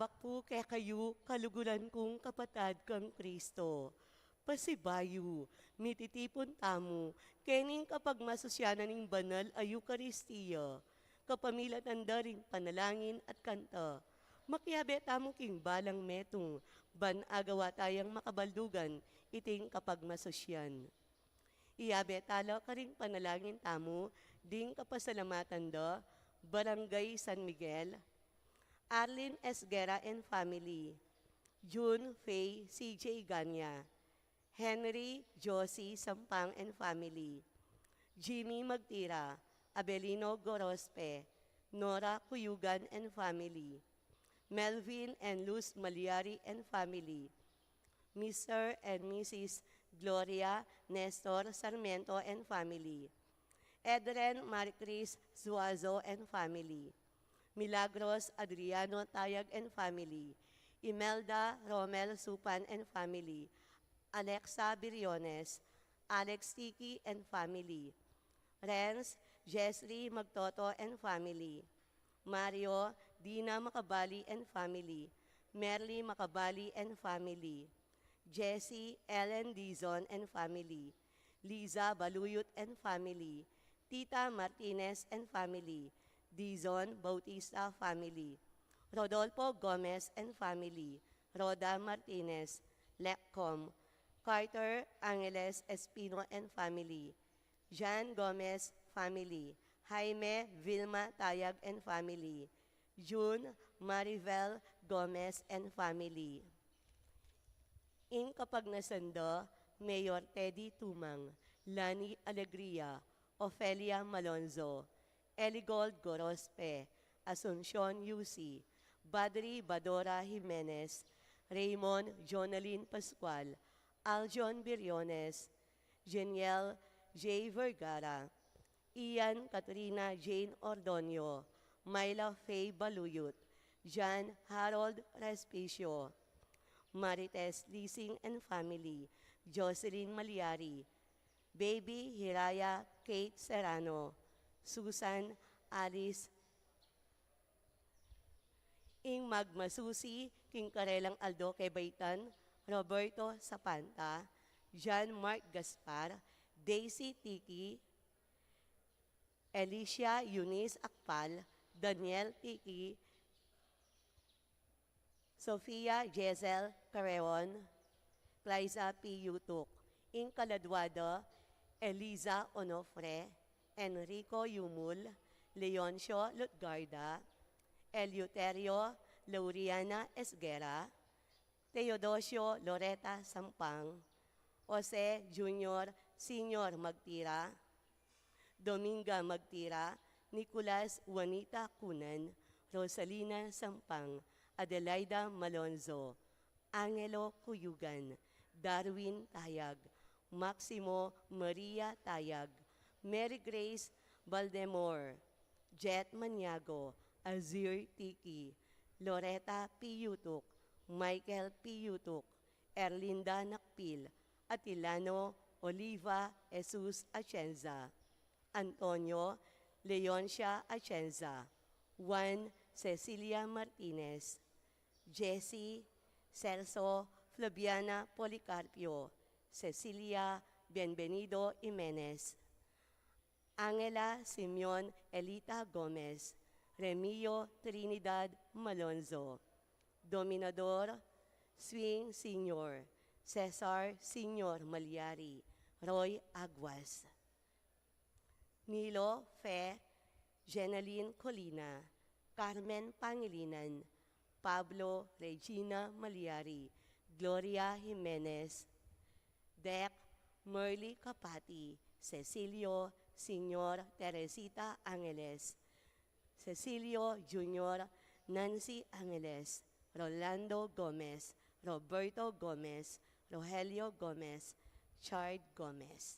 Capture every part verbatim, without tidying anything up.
Abak pu kekayu, kaluguran kung kapatad kang Kristo. Pasibayu, mititipun tamu kening kapagmasusyanan ning banal a Eukaristia, kapamilatan da ring panalangin at kanta. Makiabe tamu king balang metung, ban agawa tayang makabaldugan iting kapagmasusyan. Iabe tala karing panalangin tamu ding kapasalamatan da Barangay San Miguel, Arlene Esguerra and family, June Faye C J Ganya, Henry Josie Sampang and family, Jimmy Magtira, Abelino Gorospe, Nora Cuyugan and family, Melvin and Luz Maliari and family, Mister and Missus Gloria Nestor Sarmiento and family, Edren Maricris Zuazo and family, Milagros Adriano Tayag and family, Imelda Romel Supan and family, Alexa Biriones, Alex Tiki and family, Renz Jesri Magtoto and family, Mario Dina Macabali and family, Merly Macabali and family, Jessie Ellen Dizon and family, Liza Baluyut and family, Tita Martinez and family, Dizon Bautista family, Rodolfo Gomez and family, Rhoda Martinez, Lecom, Carter Angeles Espino and family, Jan Gomez family, Jaime Vilma Tayag and family, June Maribel Gomez and family. Ing kapagnasan da Mayor Teddy Tumang, Lani Alegria, Ofelia Malonzo, Eligold Gorospe, Asuncion Yusi, Badri Badora Jimenez, Raymond Jonalyn Pascual, Aljon Biriones, Jeniel J Vergara, Ian Katrina Jane Ordonio, Myla Faye Baluyut, Jan Harold Respicio, Marites Lising and family, Jocelyn Maliari, Baby Hiraya Kate Serrano, Susan Alice. Ing magmasusi king karelang aldo kebaitan, Roberto Sapanta, John Mark Gaspar, Daisy Tiki, Alicia Eunice Akpal, Daniel Tiki, Sofia Jesel Careon, Claisa P. Yutuk, ing kaladwa da, Eliza Onofre, Enrico Yumul, Leoncio Lutgarda, Eleuterio Lauriana Esguerra, Teodosio Loreta Sampang, Jose Junior Senior Magtira, Dominga Magtira, Nicolas Juanita Cunan, Rosalina Sampang, Adelaida Malonzo, Angelo Cuyugan, Darwin Tayag, Maximo Maria Tayag, Mary Grace Baldemor, Jet Maniago, Azir Tiki, Loreta P. Yutuk, Michael P. Yutuk, Erlinda Nakpil, Atilano Oliva Jesus Atienza, Antonio Leoncia Atienza, Juan Cecilia Martinez, Jessie Celso Flaviana Policarpio, Cecilia Bienvenido Jimenez, Angela Simeon Elita Gomez, Remio Trinidad Malonzo, Dominador Swing Senior, Cesar Senior Maliari, Roy Aguas, Nilo Fe, Jenaline Colina, Carmen Pangilinan, Pablo Regina Maliari, Gloria Jimenez, Dec Merly Capati, Cecilio Senior Teresita Angeles, Cecilio Junior Nancy Angeles, Rolando Gomez, Roberto Gomez, Rogelio Gomez, Chard Gomez.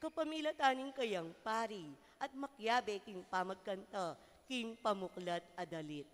Kapamilatan ning kayang pari at makiabe king pamagkanta king pamuklat a dalit.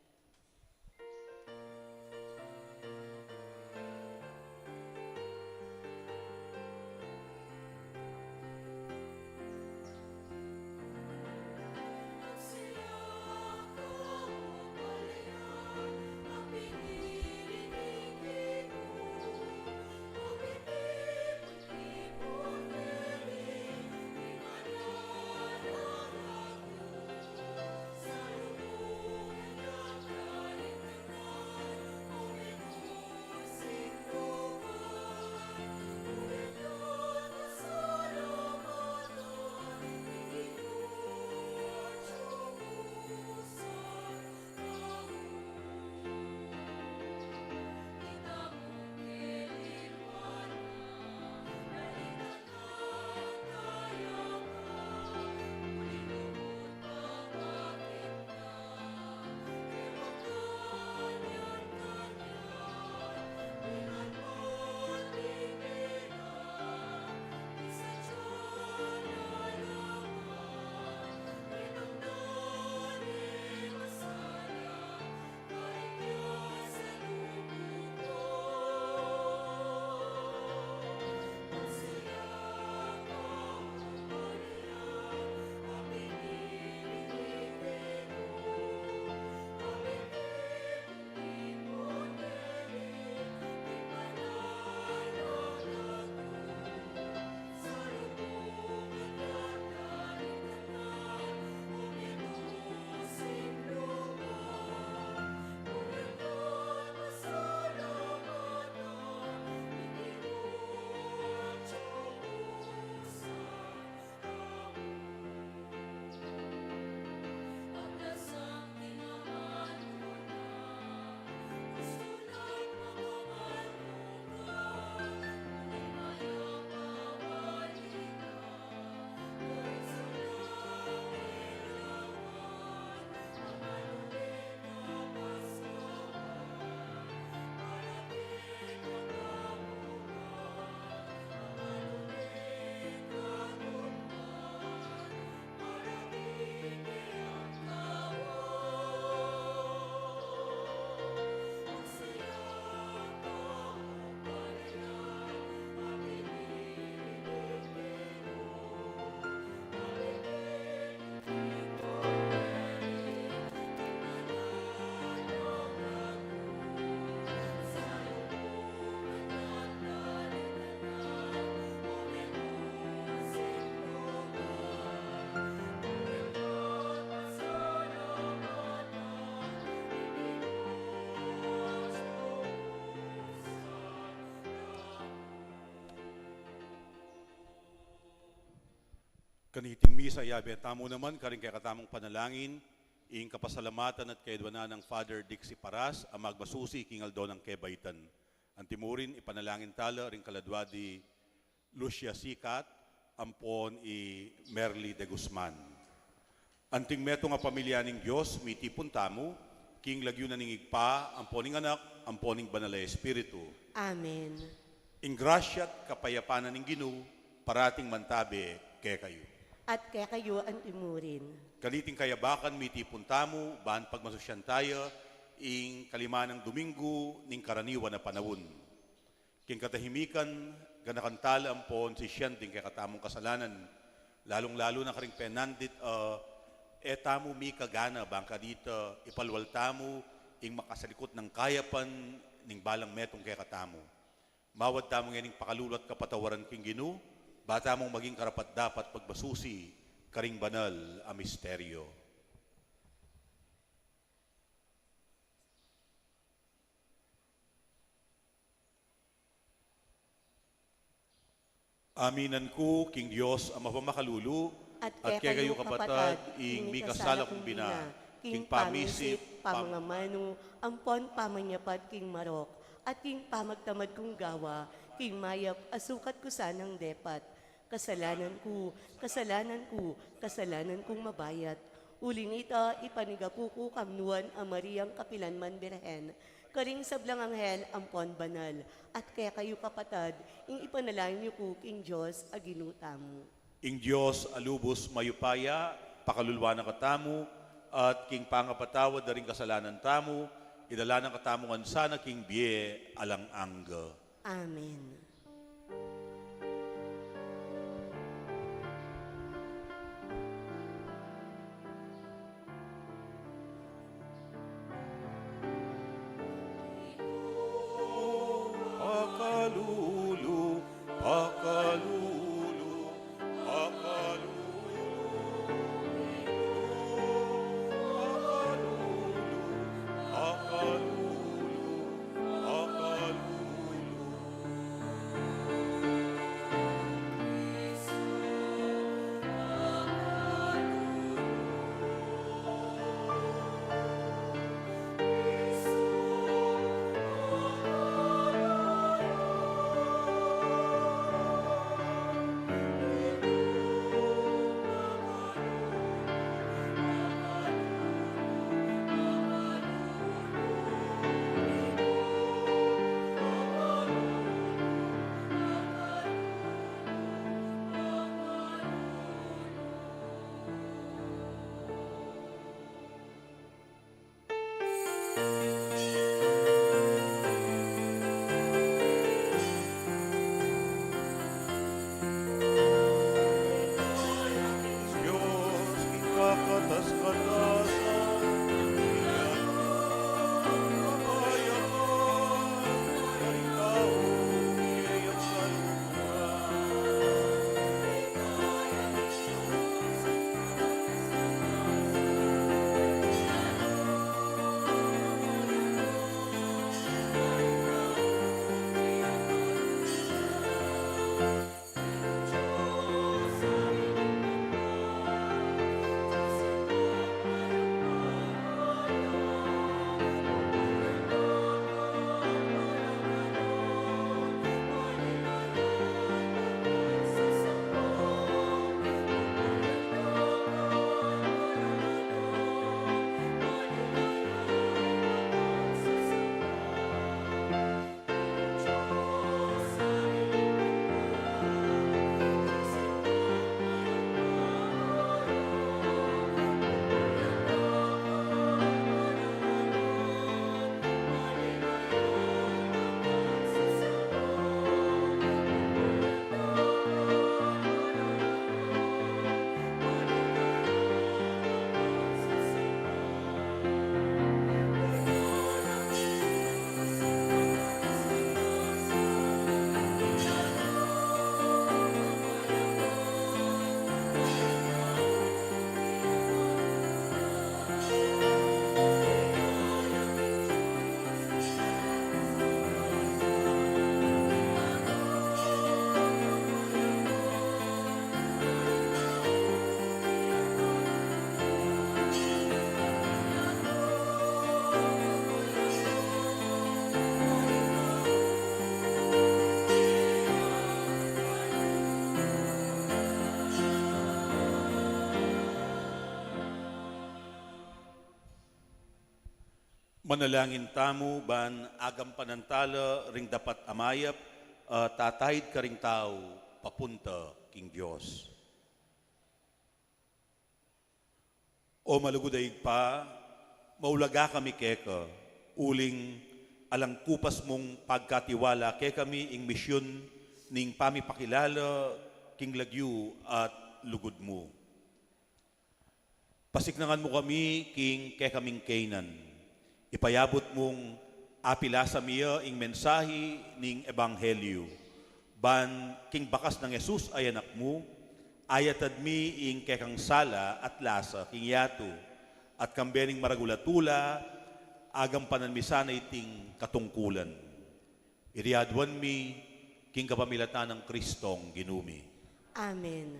Kaniting misa, iyabe tamu naman karing kekatamung panalangin ing kapasalamatan at kayadwanan nang Father Dixie Paras a magmasusi king aldo nang kebaitan. Antimurin, ipanalangin tala ring kaladwa di Lucia Sikat ampon i Merly de Guzman. Anting metung a pamilya ning Dios, mitipun tamu king lagyu na ning Ibpa, ampo ning Anak, ampo ning Banal a Espiritu. Amen. Ing grasya at kapayapan na ning Ginu parating mantabe kekayu. At kekayu antimurin. Kaniting kayabakan, mitipun tamu ban pagmasusyan taya ing kalima nang Domingo ning karaniwan a panaun. King katahimikan, ganakan tala ampon sisian ding kekatamung kasalanan, lalung-lalu na karing penandit a e tamu mikagana bang kanita ipalwal tamu ing makasalikut nang kayapan ning balang metung kekatamu. Mawad tamu ngening pakalulu at kapatawaran king Ginu, ba tamung maging karapat-dapat pagmasusi karing banal a misteryo. Aminan ku king Dios a mapamakalulu, at kekayu kapatad, ing mikasala kung bina, king pamisip, pamangamanu, ampon pamanyapat king marok, at king pamagtamad kung gawa, king mayap a sukat ku sanang depat. Kasalanan ku, kasalanan ku, kasalanan kung mabayat. Uli nita, ipanigapu ku kamnuan a Mariang kapilanman Birhen, karing sablang anghel ampon banal, at kekayu kapatad, ing ipanalangin yu ku king Dios a Ginu tamu. Ing Dios a lubus mayupaya, pakalulwan na katamu, at king pangapatawad da ring kasalanan tamu, idala na katamu ngan sana king bie alang angga. Amen. Pakalulu, pakalulu, pakalulu, pakalulu, pakalulu, pakalulu. Manalangin tamu ban agampanan tala ring dapat a mayap a tatahid karing tau papunta king Dios. O malugud a Ibpa, maulaga kami keka, uling alang kupas mung pagkatiwala kekami ing misyun ning pamipakilala king lagyu at lugud mu. Pasiknangan mu kami king kekaming kaynan. Ipayabut mung apilasa mi ya ing mensahi ning ebanghelyu. Ban king bakas nang Jesus a Anak mu, ayatad mi ing kekang sala at lasa king yatu, at kambe ning maragul a tula, agampanan mi sana iting katungkulan. Iti aduan mi king kapamilatan nang Kristong Ginu mi. Amen.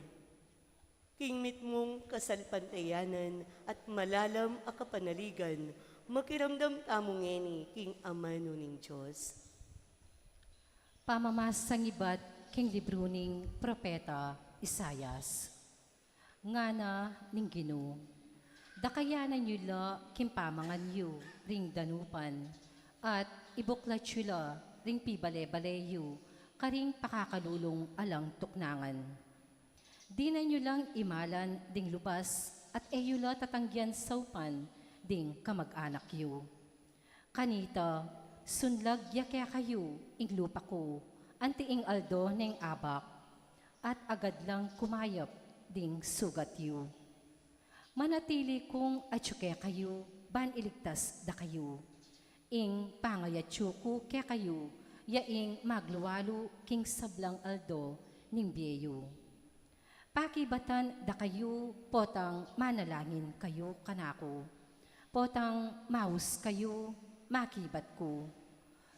King mitmung kasalpantayanan at malalam a kapanaligan, makiramdam tamu ngeni king amanu ning Dios. Pamamasang ibat king libru ning propeta Isaias. Ngana ning Ginu, dakayanan yu la king pamangan yu ring danupan, at ibuklat yu la ring pibale-bale yu karing pakakalulung alang tuknangan. Dinan yu lang imalan ding lubas at e yu la tatanggian saupan ding kamag-anak yu. Kanita, sunlag ya kekayu ing lupa ku, anti ing aldo ning abak, at agad lang kumayap ding sugat yu. Manatili kung atyu kekayu, ban iligtas da kayu. Ing pangayatyu ku kekayu, ya ing maglualu king sablang aldo ning bie yu. Pakibatan da kayu, potang manalangin kayu kanaku. Potang maus kayu, makibat ku.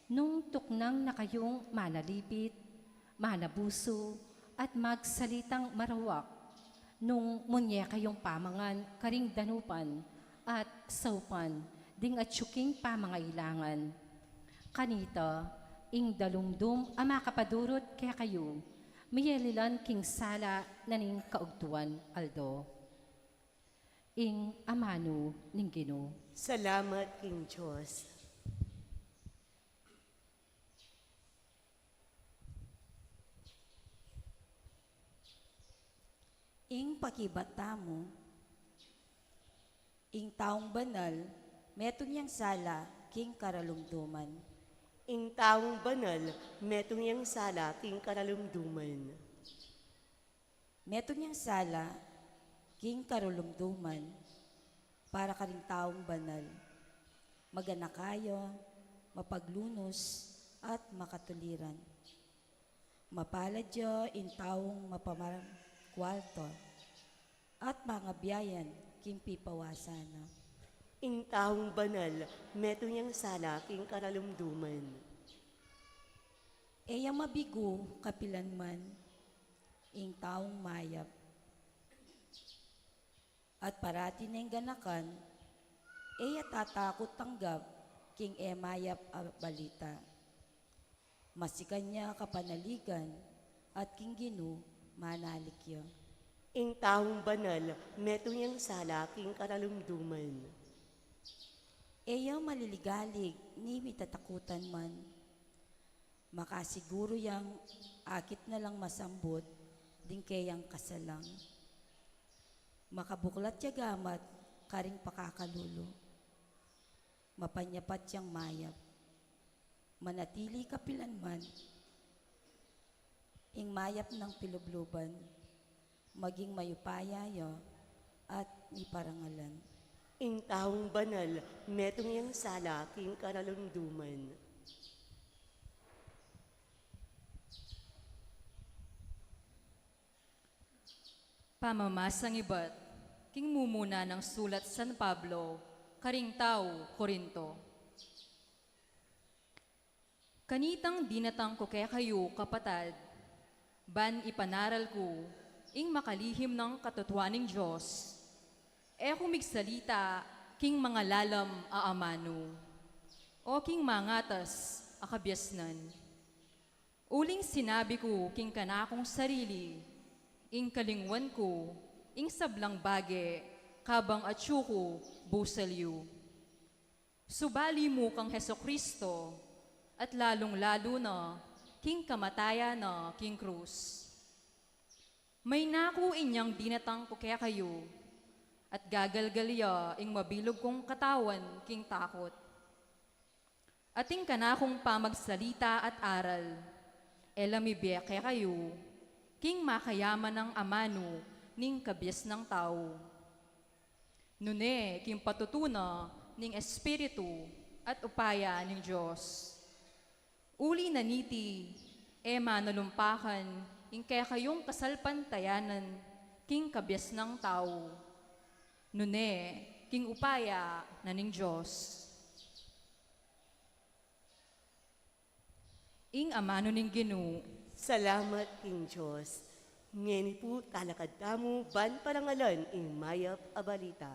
Nung tuknang na kayung manalipit, manabusu, at magsalitang marawak, nung munye kayung pamangan karing danupan at saupan ding atyu king pamangailangan. Kanita, ing dalumdum a makapadurut kekayu, miyalilan king sala na ning kaugtuan aldo. Ing amanu ning Ginu. Salamat king Dios. Ing pakibat tamu, ing taung banal, metung yang sala king karalumduman. Ing taung banal, metung yang sala king karalumduman. Metung yang sala king karalumduman para karing taung banal. Maganaka ya, mapaglunus, at makatuliran. Mapalad ya ing taung mapamakualta at mangabiayan king pipawasan na. Ing taung banal, metung yang sala king karalumduman. E ya mabigu kapilanman ing taung mayap. At parati neng ganakan, e ya tatakut tanggap king e mayap a balita. Masikan ya kapanaligan, at king Ginu manalik ya. Ing taung banal, metung yang sala king karalumduman. E ya maliligalig ni mitatakutan man. Makasiguru yang akit na lang masambut ding keyang kasalang. Makabuklat ya gamat karing pakakalulu. Mapanyapat yang mayap. Manatili kapilanman. Ing mayap nang pilubluban. Maging mayupaya ya at miparangalan. Ing taung banal, metung yang sala king karalumduman. Pamamasang ibat king mumuna nang sulat San Pablo karing tau Corinto. Kanitang dinatang ku kekayu, kapatad, ban ipanaral ku ing makalihim nang katutuan ning Dios. E ku migsalita king mangalalam a amanu, o king mangatas a kabiasnan. Uling sinabi ku king kanakung sarili, ing kalingwan ku ing sablang bage, kabang atyu ku busal yu. Subali mu kang Jesucristo, at lalung-lalu na king kamatayan na king krus. Mayna ku inyang dinatang ku kekayu, at gagalgal ya ing mabilug kung katawan king takut. At ing kanakung pamagsalita at aral, e la mibie kekayu king makayaman nang amanu ning kabiasnang tau, nune king patutu na ning Espiritu at upaya ning Dios. Uli na niti, e manalumpakan ing kekayung kasalpantayanan king kabiasnang tau, nune king upaya na ning Dios. Ing amanu ning Ginu. Salamat king Dios. Ngeni pu talakad tamu ban parangalan ing mayap a balita.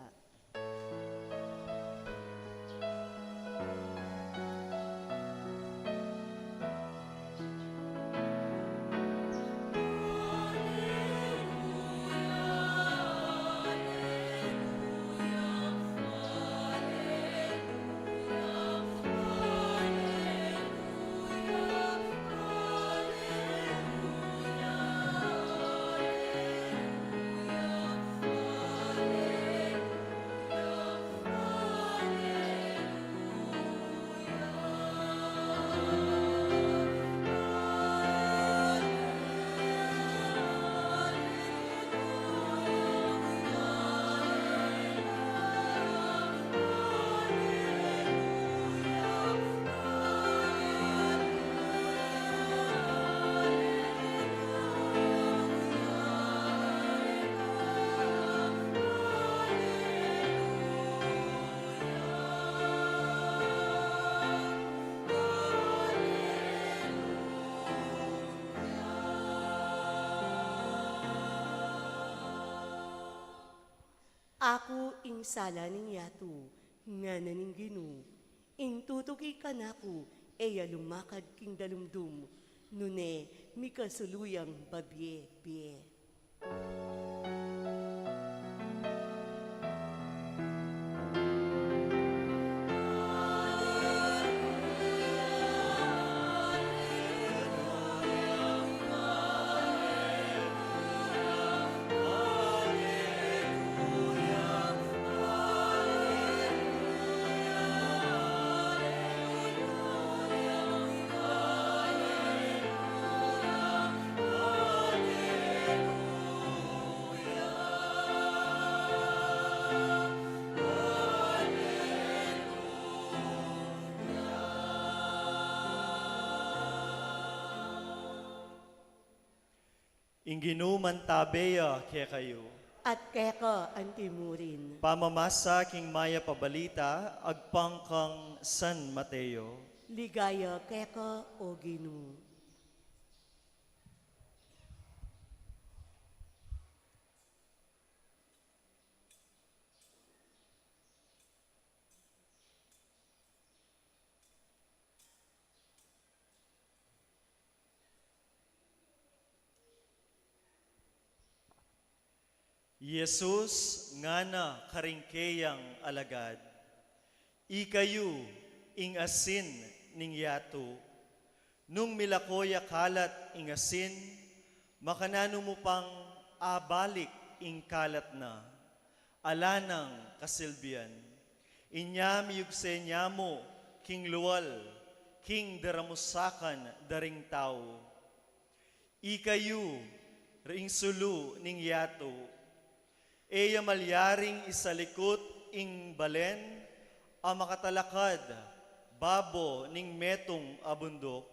Aku ing sala ning yatu, ngana ning Ginu, ing tutuki kanaku, e ya lumakad king dalumdum, nune mikasulu yang babie-bie. Ing Ginu mantabe ya kekayu. At keka antimurin. Pamamasa king mayap a balita agpang kang San Mateo. Ligaya keka, O Ginu. Jesus ngana karing keyang alagad, "Ikayu ing asin ning yatu. Nung milako ya kalat ing asin, makananu mu pang abalik ing kalat na? Ala nang kasilbian. Inya miyugse nya mu king lual, king daramusakan da ring tau." Ikayu ring sulu ning yatu. E ya malyaring isalikut ing balen a makatalakad babo ning metung a bunduk.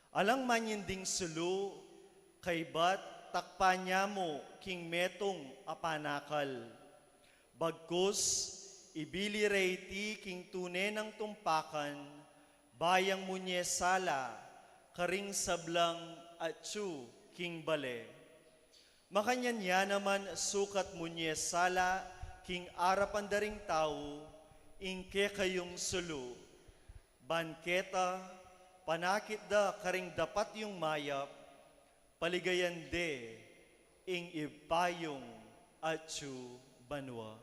Alang maninding sulu, kaybat takpan nya mu king metung a panakal. Bagkus, ibili re iti king tune nang tumpakan, ba yang munye sala karing sablang atyu king bale. Makanyan ya naman sukat munye sala king arapan da ring tau ing kekayung sulu, ban keta panakit da karing dapat yung mayap, paligayan de ing Ibpa yung atyu banua.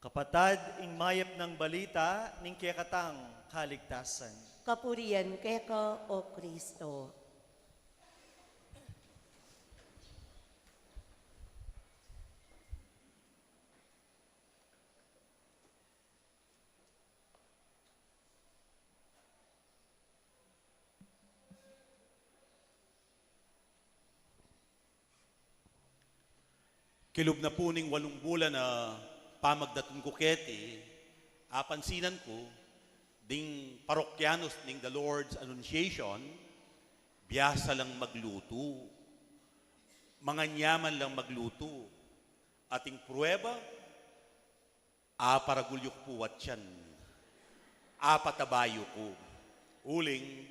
Kapatad, ing mayap nang balita ning kekatang kaligtasan. Kapurian keka, O Kristo. Kilub na pu ning walung bulan a pamagdatung ku keti, apansinan ku, ding parokyanos ning The Lord's Annunciation, biasa lang maglutu. Manganyaman lang maglutu. Ating prueba, aparagul yu ku pu atyan. Apataba yu ku. Uling,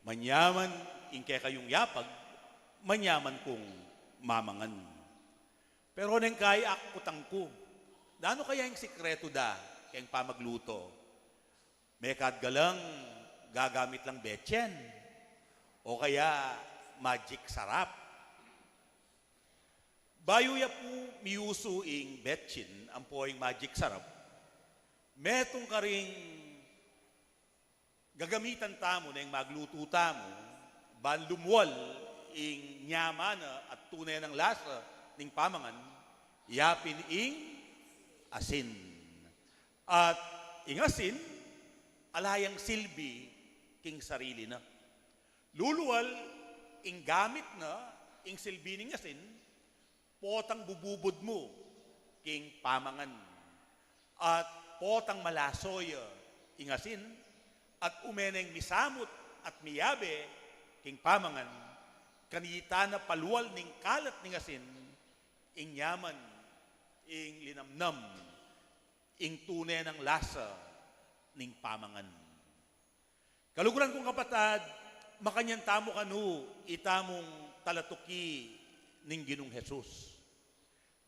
manyaman ing kekayung yapag, manyaman kung mamangan. Pero neng kai akutang ku, nanu kaya ing sikretu da keng pamagluto? Mekad galang gagamit lang betsin? O kaya magic sarap? Bayu ya pu miusu ing betsin ampo ing magic sarap, metung karing gagamitan tamu neng maglutu tamu, ban lumual ing nyaman na at tune nang lasa ning pamangan, yapin ing asin. At ing asin, ala yang silbi king sarili na. Lulual ing gamit na, ing silbi ning asin, potang bububud mu king pamangan. At potang malaso ya ing asin, at ume neng misamut at miyabe king pamangan, kanita na palual ning kalat ning asin, ing nyaman, ing linamnam, ing tune nang lasa ning pamangan. Kaluguran kung kapatad, makanyan tamu kanu itamung talatuki ning Ginung Jesus.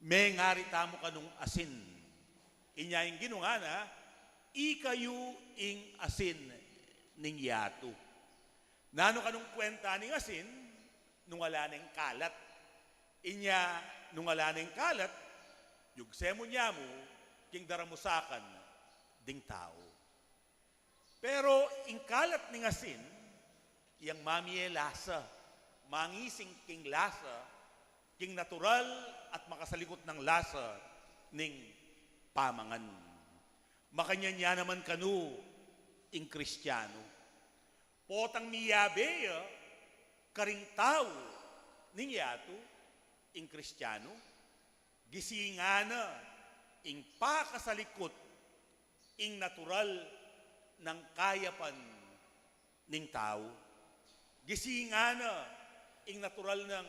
Mengari tamu kanung asin. Inya ing Ginu ngana, ikayu ing asin ning yatu. Nanu kanung kwenta ning asin, nung ala neng kalat? Inya, nung ala neng kalat, yugse mu nya mu king daramusakan ding tau. Pero ing kalat ning asin, yang mamie lasa, mangising king lasa, king natural at makasalikut nang lasa ning pamangan. Makanyan ya naman kanu ing Kristiyanu. Potang miyabe ya karing tau ning yatu, ing Kristiyanu, gisingan na ing pakasalikut ing natural nang kayapan ning tau. Gisingan na ing natural nang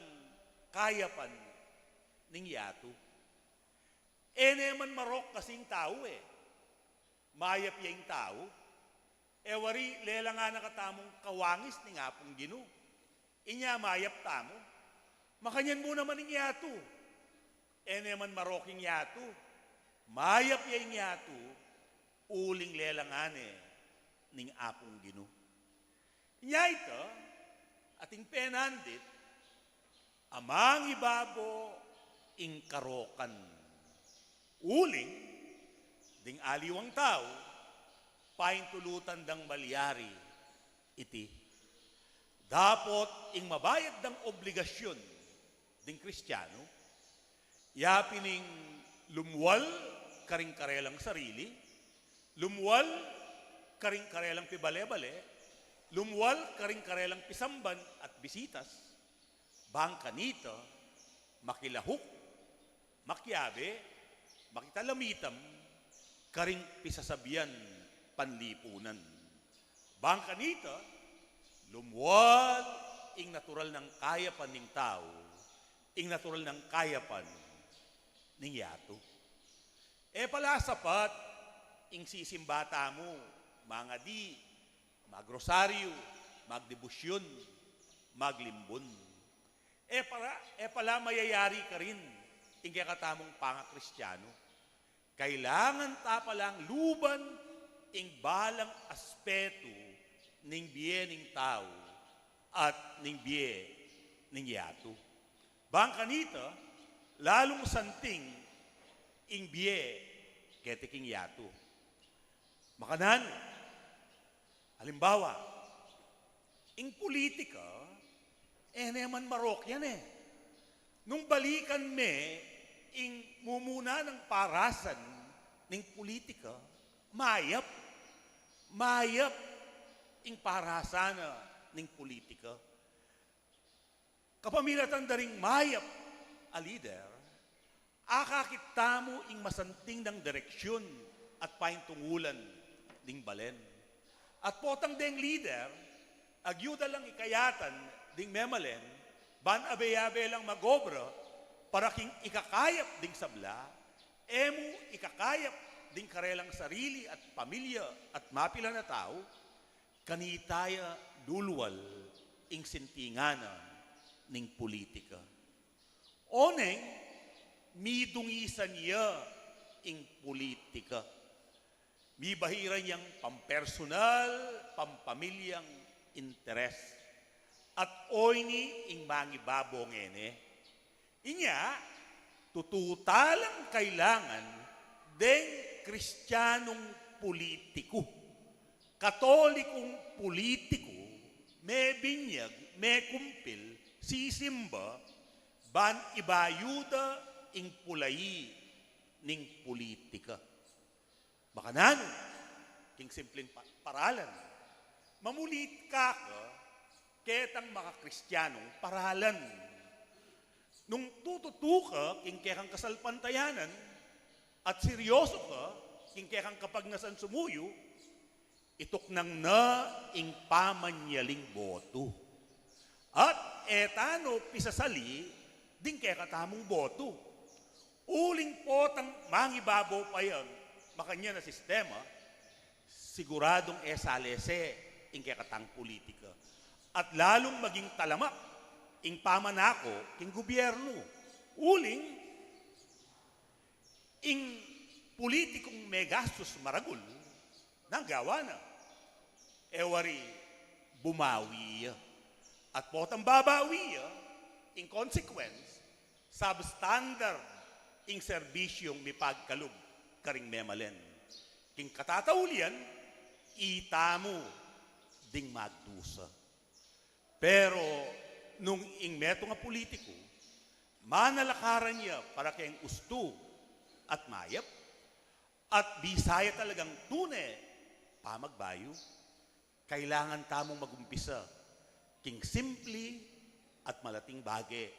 kayapan ning yatu. E ne man marok kasi ing tau e. Mayap ya ing tau. E wari, lelangan na katamung kawangis ning Apung Ginu. Inya mayap tamu. Makanyan mu naman ing yatu. E ne man marok ing yatu. Mayap ya ing yatu. Uling lelangan ne ning Apung Ginu. Inya ita, ating penandit, a mangibabo ing karokan. Uling, ding aliwang tau, paintulutan dang malyari iti. Dapot ing mabayad dang obligasyun ding Kristiyanu, ya pin ing lumwal karing karelang sarili, lumwal karing karelang pibale-bale, lumwal karing karelang pisamban at bisitas, bang kanita makilahuk, makiabe, makitalamitam karing pisasabian panlipunan. Bang kanita, lumwal ing natural nang kayapan ning tau, ing natural nang kayapan ning yatu. E pala sapat ing sisimba tamu, mangadi, magrosaryu, magdebusyun, maglimbun. E pala, e pala mayayari karin ing kekatamung pangakristiyanu. Kailangan ta palang luban ing balang aspetu ning bie ning tau at ning bie ning yatu. Bang kanita, lalung santing ing bie keti king yatu. Makananu, alimbawa, ing pulitika, e ne man marok yan e. Nung balikan me ing mumuna nang parasan ning pulitika, mayap, mayap ing parasan na ning pulitika. Kapamilatan da ring mayap a lider, akakit tamu ing masanting nang direksyun at paintungulan ning balen. At potang deng lider, agyu da lang ikayatan ding memalen, ban abe-abe lang magobra para king ikakayap ding sabla, e mu ikakayap ding karelang sarili at pamilya at mapilan a tau, kanita ya lulwal ing sintingan na ning pulitika. Oneng, midungisan ya ing pulitika. Mibahiran yang pampersonal, pampamilyang interes. At oyni ing mangibabo ngeni. Inya, tutu talang kailangan deng Kristiyanung pulitiku, Katolikung pulitiku, mebinyag, mekumpil, sisimba, ban ibayu da ing pulai ning pulitika. Makananu, king simpling pa-, paralan, mamulitika ka ketang makakristiyanung paralan. Nung tututu ka king kekang kasalpantayanan at seryoso ka king kekang kapagnasan sumuyu, ituknang na ing pamanyaling botu. At e ta no pisasali ding kekatamung botu. Uling potang mangibabo pa yang makanyan a sistema, siguradung e salese ing kekatang pulitika. At lalung maging talamak ing pamanako king gubyernu. Uling ing politikung megastus maragul, nanu ing gawa na? E wari bumawi ya. At potang babawi ya, in consequence, substandard ing serbisyung mipagkalub karing memalen. King katataulian, itamu ding magdusa. Pero nung ing metung a pulitiku, manalakaran ya para keng ustu at mayap, at bisa ya talagang tune pamagbayu, kailangan tamung magumpisa king simpli at malating bage.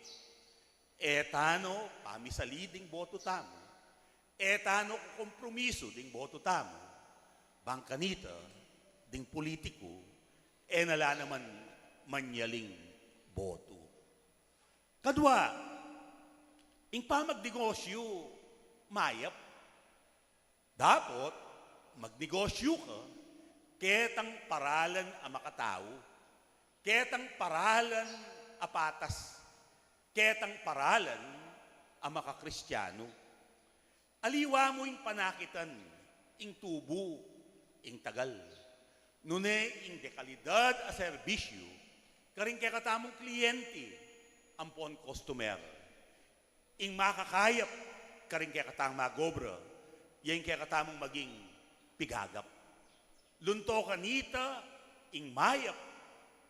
E tano pamisali ding botu tamu, e tano kukompromisu ding botu tamu, bang kanita ding pulitiku, e na la naman manyaling botu. Kadua, ing pamagnegosyu mayap. Dapot magnegosyu ka ketang paralan a makatau, ketang paralan a patas, ketang paralan a makakristiyanu. Aliwa mu ing panakitan, ing tubu, ing tagal, nune ing dekalidad a serbisyu karing kekatamung kliyenti ampon kostumer. Ing makakayap karing kekatang magobra, ya ing kekatamung maging pigagap. Lunto kanita ing mayap,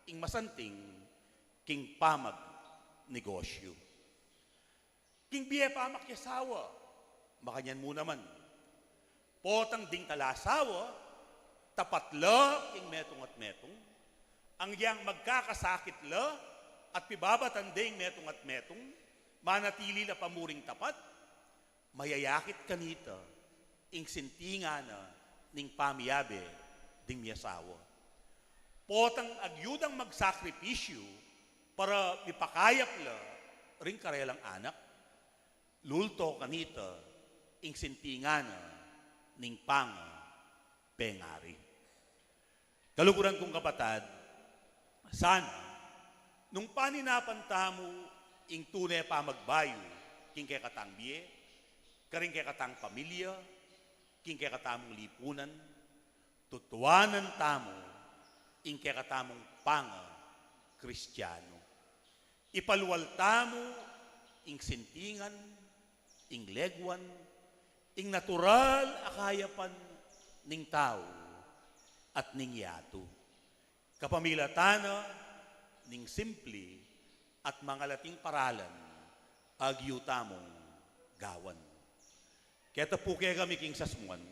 ing masanting king pamagnegosyu. King bie pamakiasawa, makanyan mu naman. Potang ding talasawa, tapat la king metung at metung. Agyang magkakasakit la at pibabatan de ing metung at metung, manatili la pa mu ring tapat, mayayakit kanita ing sintingan na ning pamiyabe ding miasawa. Potang agyudang magsakripisyu para mipakayap la ring karelang anak, lulto kanita ing sintingan na ning pangapengari. Kaluguran kung kapatad, sana, nung paninapan tamu ing tune pamagbayu king kekatang bie, karing kekatang pamilya, king kekatamung lipunan, tutuanan tamu ing kekatamung panga-Kristiyanu. Ipalual tamu ing sintingan, ing leguan, ing natural a kayapan ning tau at ning yatu. Kapamilatan na ning simpli at mangalating paralan agyu tamung gawan. Keta pu kekami king sasmuan,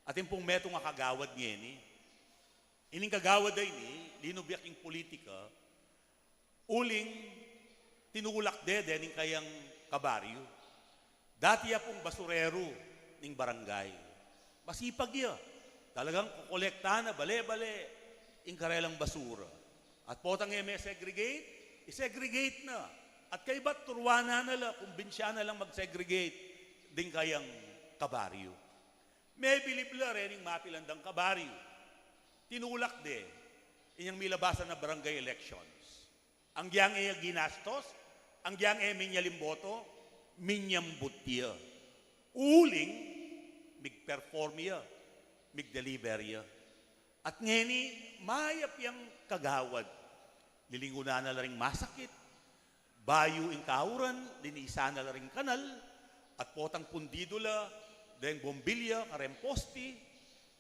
atin pung metung a kagawad ngeni. Ining kagawad a ini, linub ya king pulitika, uling tinulak de dening kayang kabaryu. Dati ya pung basureru ning barangay. Masipag ya. Talagang kokolekta na bale-bale ing karelang basura. At potang e me-segregate, i-segregate na. At kaybat turuan na la, kumbinsyan na lang mag-segregate ding kayang kabaryu. Mebilib la rening mapilandang kabaryu. Tinulak de inyang milabasan a barangay elections. Agyang e ya ginastos, agyang e minyali ing boto, minyambut ya. Uling mig-perform ya, mig-deliver ya. At ngeni, mayap yang kagawad. Lilingunan na la ring masakit, bayu ing kauran, linisan na la ring kanal, at potang pundidu la deng bombilya kareng posti,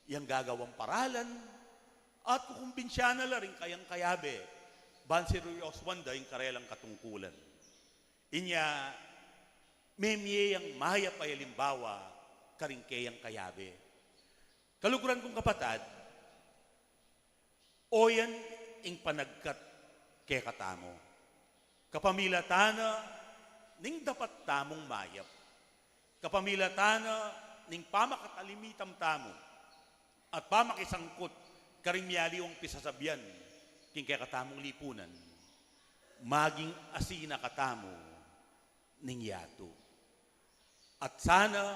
yang gagawang paralan, at kukumbinsyan na la ring kayang kayabe, ban seryosuan da ing karelang katungkulan. Inya, memie yang mayap a alimbawa karing keyang kayabe. Kaluguran kung kapatad, o yan ing panagkat kekatamu. Kapamilatan na ning dapat tamung mayap. Kapamilatan na ning pamakatalimitam tamu at pamakisangkut karing miyaliwang pisasabian king kekatamung lipunan. Maging asin a katamu ning yatu. At sana,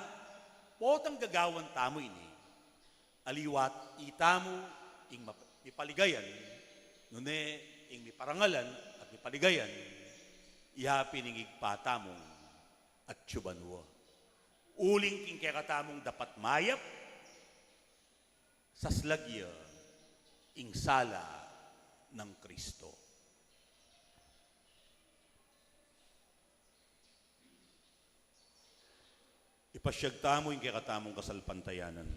potang gagawan tamu ini, aliwa itamu ing map-, mipaligayan, nune ing miparangalan at mipaligayan, Yapin ing Ibpa tamung atsu banua. Uling king kekatamung dapat mayap, saslag ya ing sala nang Kristo. Ipasyag tamu ing kekatamung kasalpantayanan.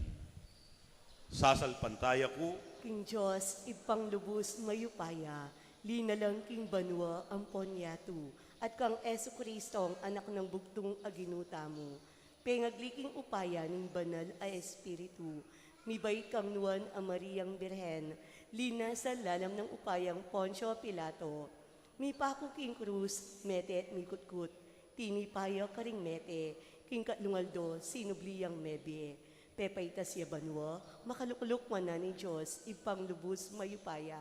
Sasalpantaya ku king Dios, Ibpang lubus mayupaya, linalang king banua ampon yatu, at kang Jesucristong Anak nang bugtung a Ginu tamu, pengagli king upaya ning Banal a Espiritu, mibait kang Nuan a Mariang Birhen, linasa lalam nang upayang Poncio Pilato, mipaku king krus, mete at mikutkut, tinipa ya karing mete, king katlung aldo sinubli yang mebie, pepaitas ya banua, makalukluk wanan ning Dios, Ibpang lubus mayupaya.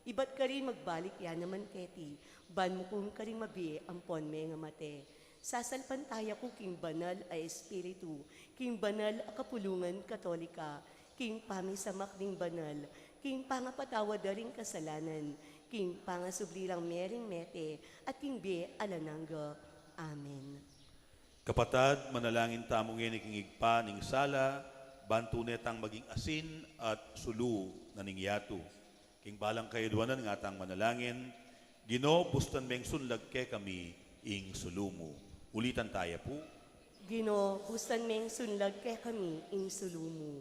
Ibat karin magbalik ya naman keti, ban mukum karing mabie ampon mengamate. Sasalpantaya ku king Banal a Espiritu, king banal a kapulungan Katolika, king pamisamak ning banal, king pangapatawad da ring kasalanan, king pangasubli rang mie ring mete, at king bie alang angga. Amen. Kapatad, manalangin tamu ngeni king Ibpa ning sala, ban tune tang maging asin at sulu na ning yatu. King balang kayadwanan ngatang manalangin, Ginu, bustan meng sunlag kekami ing sulu mu. Ulitan taya pu. Ginu, bustan meng sunlag kekami ing sulu mu.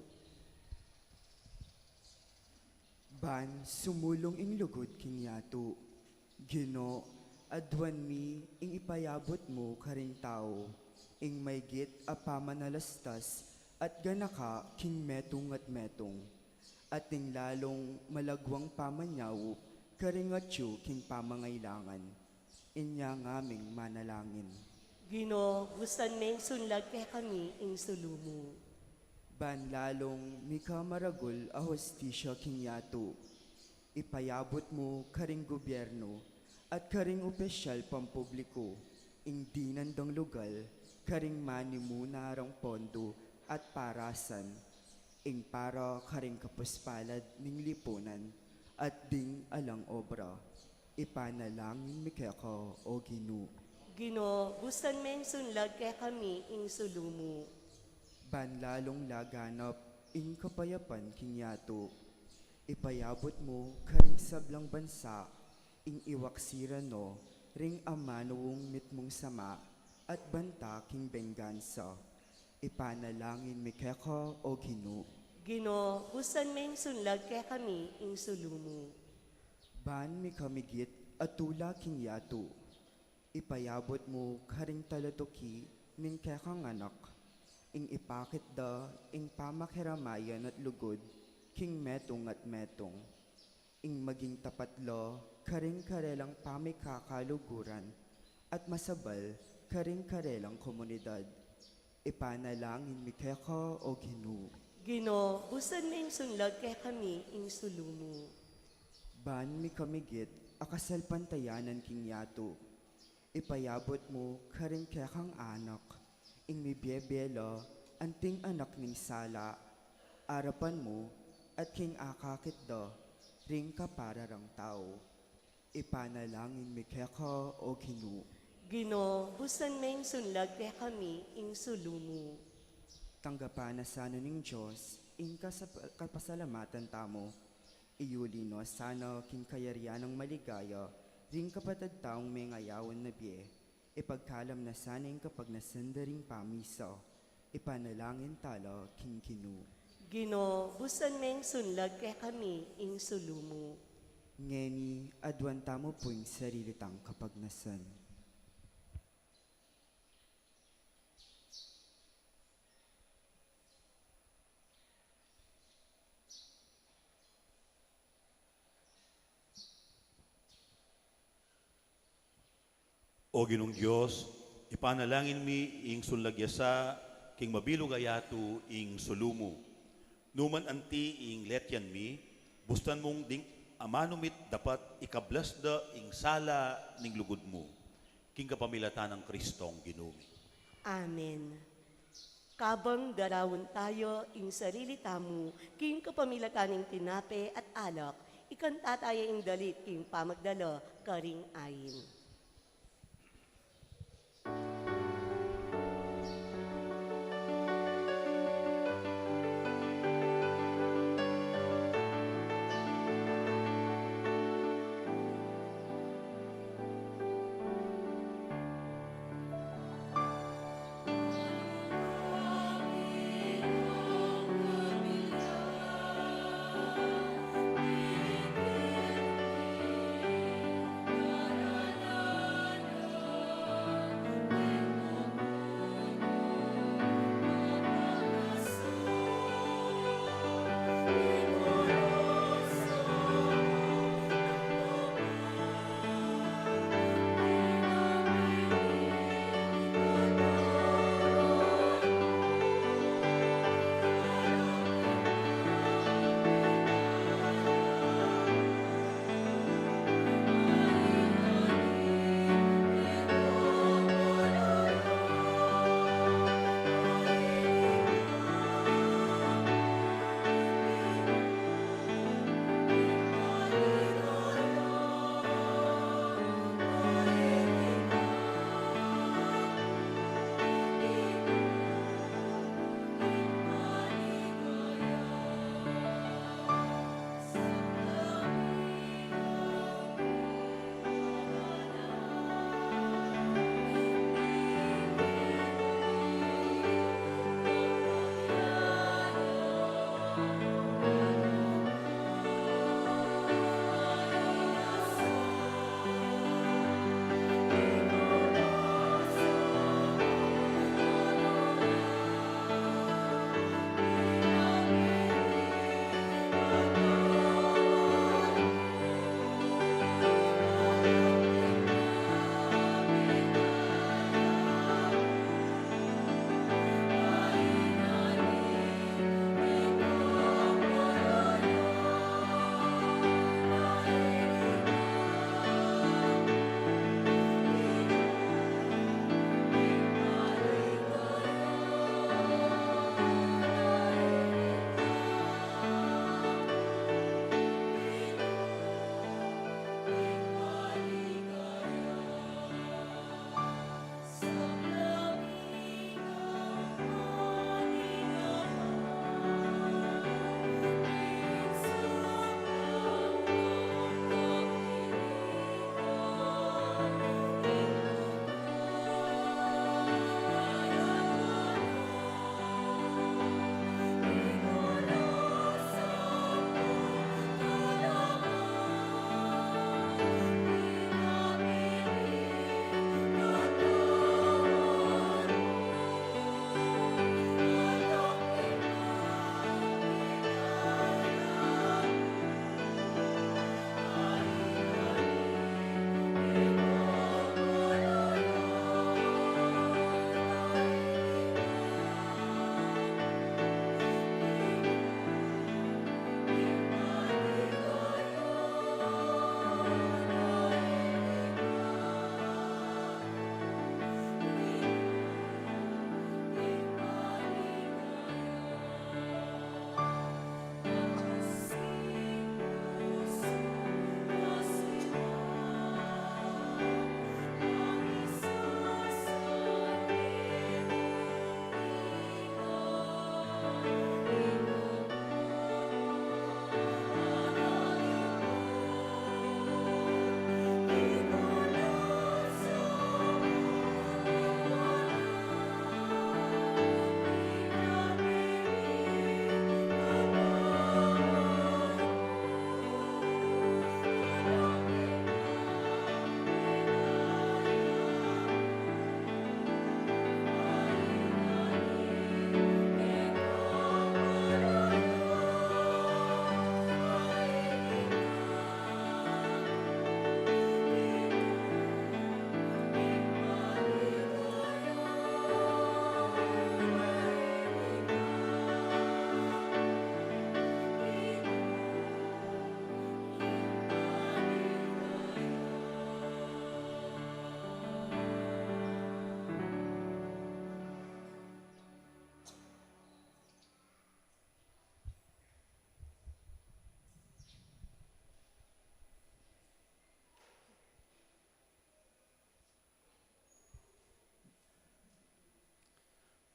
Ban sumulung ing lugud king yatu. Ginu, aduan mi ing ipayabut mu karing tau, ing maygit a pamanalastas at ganaka king metung at metung, at ing lalung malagwang pamanyaup karing atyu king pamangailangan. Inya ngaming manalangin. Ginu, bustan meng sunlag kekami ing sulu mu. Ban lalung mika maragul a hustisya king yatu, ipayabut mu karing gubyernu at karing opisyal pampubliku ing dinan dang lugal karing manimuna rang pondu at parasan, ing para karing kapuspalad ning lipunan at ding alang obra. Ipanalangin mi keka, O Ginu. Ginu, bustan meng sunlag kekami ing sulu mu. Ban lalung laganap ing kapayapan king yatu, ipayabut mu karing sablang bansa ing iwaksiran no ring amanung mitmung sama at banta king benggansa. Ipanalangin mi keka, O Ginu. Ginu, bustan meng sunlag kekami ing sulu mu. Ban mika migit a tula king yatu, ipayabut mu karing talatuki ning kekang anak, ing ipakit da ing pamakiramayan at lugud king metung at metung, ing maging tapat la karing karelang pamikakaluguran at masabal karing karelang komunidad. Ipanalangin mi keka, O Ginu. Ginu, bustan meng sunlag kekami ing sulu mu. Ban mika migit a kasalpantayanan king yatu, ipayabut mu karing kekang anak, ing mibiebie la anting anak ning sala, arapan mu at king akakit da ring kapara rang tau. Ipanalangin mi keka, O Ginu. Ginu, bustan meng sunlag kekami ing sulu mu. Tanggapan na sana ning Dios ing kasap-, kapasalamatan tamu. Iyuli no sana king kayarian nang maligaya ring kapatad taung mengayawan na bie. Ipagkalam na sana ing kapagnasan da ring pamisa. Ipanalangin tala king Ginu. Ginu, bustan meng sunlag kekami ing sulu mu. Ngeni, aduan tamu pu ing sarili tang kapagnasan. O Ginung Dios, ipanalangin mi ing sunlag ya sa king mabilug a yatu ing sulu mu. Numan anti ing letian mi, bustan mung ding amanu mit dapat ikablas da ing sala ning lugud mu, king kapamilatan nang Kristong Ginu mi. Amen. Kabang daraun tayu ing sarili tamu king kapamilatan ning tinape at alak, ikanta taya ing dalit king pamagdala karing ain.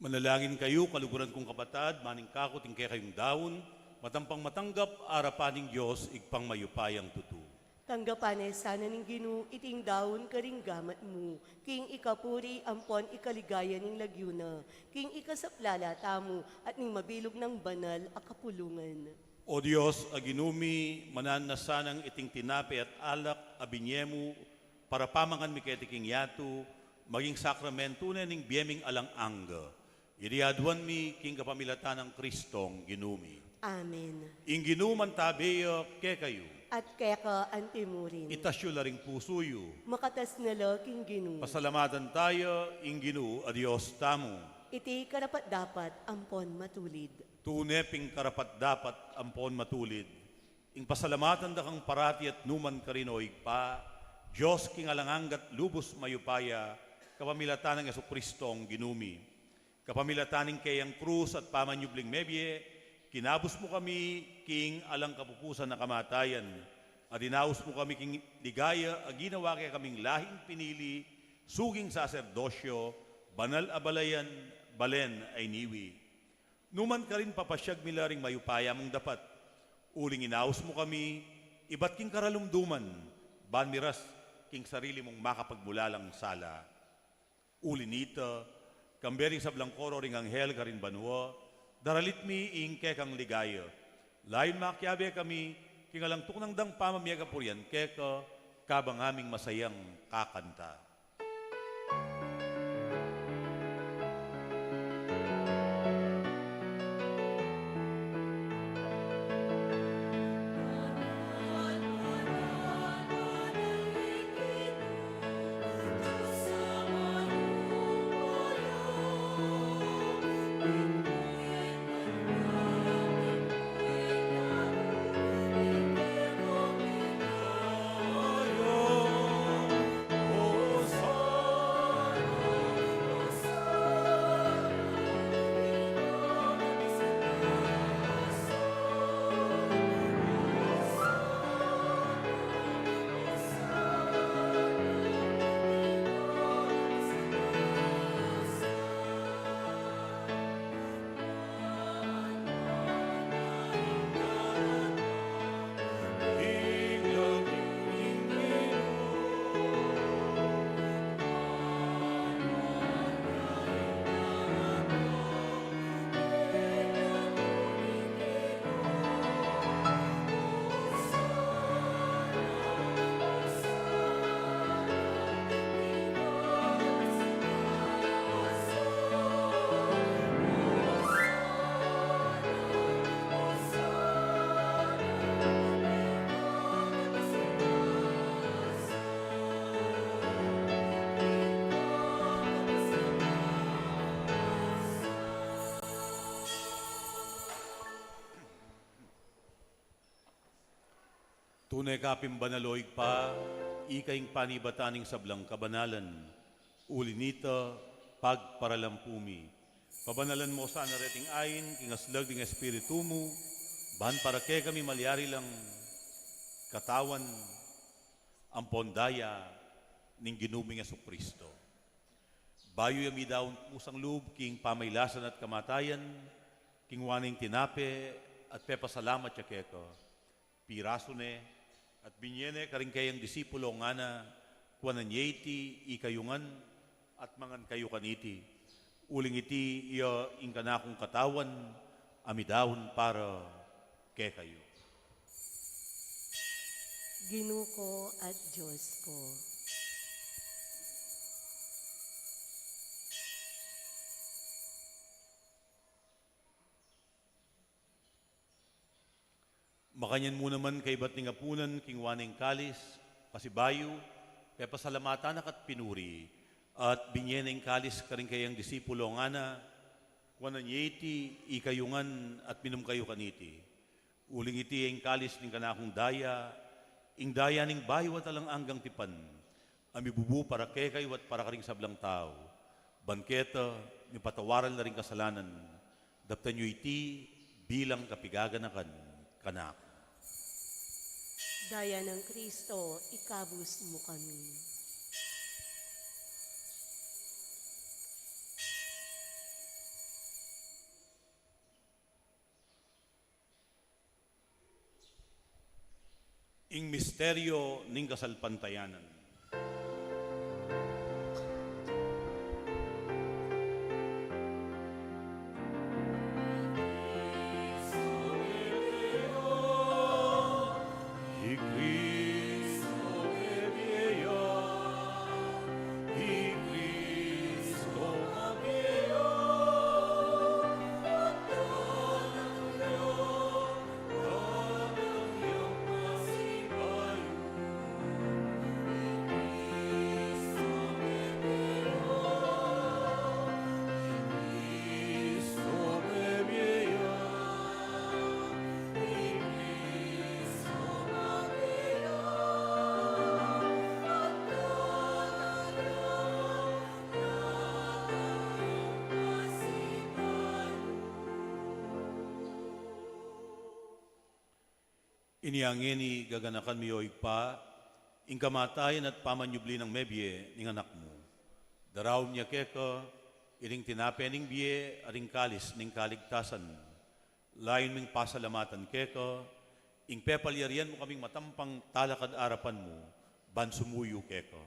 Manalangin kayu, kaluguran kung kapatad, maning kaku ing kekayung daun, matampang matanggap arapan ning Dios, Ibpang mayupayang tutu. Tanggapan ne sana ning Ginu iting daun karing gamat mu, king ikapuri ampon ikaligaya ning lagyu na, king ikasaplala tamu at ning mabilug nang banal a kapulungan. O Dios a Ginu mi, mananu na sanang iting tinape at alak a binye mu para pamangan mi keti king yatu, maging sakramentu ne ning bie ming alang angga. Iti aduan mi king kapamilatan nang Kristong Ginu mi. Amen. Ing Ginu mantabe ya kekayu. At keka anti mu rin. Itas yu la ring pusu yu. Makatas na la king Ginu. Pasalamatan taya ing Ginu a Dios tamu. Iti karapat-dapat ampon matulid. Tune pin karapat-dapat ampon matulid ing pasalamatan da kang parati at numan karin, o Ibpa, Dios king alang angga't lubus mayupaya, kapamilatan nang Jesucristong Ginu mi. Kapamilatan ning keyang krus at pamanyubling mebie, kinabus mu kami king alang kapupusan a kamatayan, at inaus mu kami king ligaya a ginawa ke kaming lahing pinili, suking saserdosyo, banal a balayan, balen a iniwi. Numan karin papasyag mi la ring mayupaya mung dapat. Uling inaus mu kami, ibat king karalumduman, ban miras king sarili mung makapagmulalang sala. Uli nita, kambe ring sablang koro ring anghel karin banua, daralit mi ing kekang ligaya. Layun makiabe kami king alang tuknang dang pamamie kapurian keka, kabang aming masayang kakanta. Tune ka pin banal, o Ibpa, ika ing panibatan ning sablang kabanalan. Uli nita, pagparalampu mi, pabanalan mu sana reting ain king aslag ning Espiritu mu, ban para kekami malyari lang katawan ampon daya ning Ginu ming Jesucristo. Bayu ya midaun kusang lub king pamailasan at kamatayan, kinua ne ing tinape at pepasalamat ya keka. Pirasu ne at binye ne karing keyang disipulo, ngana, kuanan ye iti ikayu ngan at mangan kayu kaniti. Uling iti iya ing kanakung katawan a midaun para kekayu. Ginu ku at Dios ku. Makanyan mu naman kaybat ning apunan, kinua ne ing kalis, pasibayu, pepasalamatan na ka't pinuri, at binye ne ing kalis karing keyang disipulo, ngana, kuanan ye iti ikayu ngan at minum kayu kaniti. Uling iti ing kalis ning kanakung daya, ing daya ning bayu at alang anggang tipan, a mibubu para kekayu at para karing sablang tau. Ban keta, mipatawaran la ring kasalanan, daptan yu iti bilang kapigaganakan kanaku. Daya nang Kristo, ikabus mu kami. Ing misteryo ning kasalpantayanan. Inya ngeni, gaganakan mi, o Ibpa, ing kamatayan at pamanyubli nang mebie ning Anak mu. Daraun mi keka ining tinape ning bie at ing kalis ning kaligtasan. Layun ming pasalamatan keka ing pepalyarian mu kaming matampang talakad arapan mu ban sumuyu keka.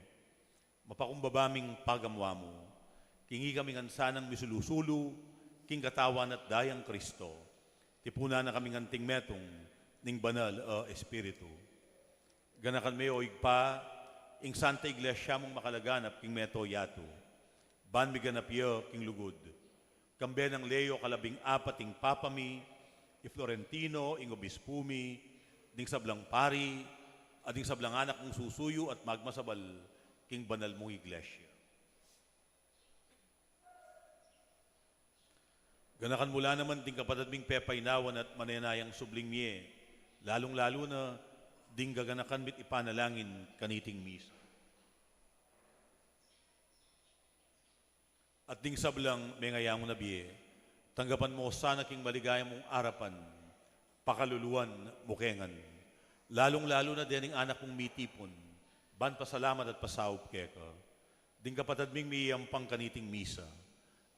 Mapakumbaba ming pagamu-amu, king ikami ngan sanang misulu-sulu king Katawan at Dayang Kristo, tipunan na kaming anting metung ning Banal a Espiritu. Ganakan me, o Ibpa, ing Santa Iglesia mung makalaganap king mabilug a yatu, ban miganap ya king lugud, kambe nang Leo kalabing-apat ing Papa mi, i Florentino ing Obispu mi, ding sablang pari, at ding sablang anak mung susuyu at magmasabal king banal mung Iglesia. Ganakan mu la naman ding kapatad ming pepainawan at manenayang subling mie, lalung-lalu na ding gaganakan mi't ipanalangin kaniting misa. At ding sablang mengayangu na bie, tanggapan mu sana king maligaya mung arapan, pakaluluan mu ke ngan. Lalung-lalu na dening anak mung mitipun ban pasalamat at pasaup keka. Ding kapatad ming miyampang kaniting misa,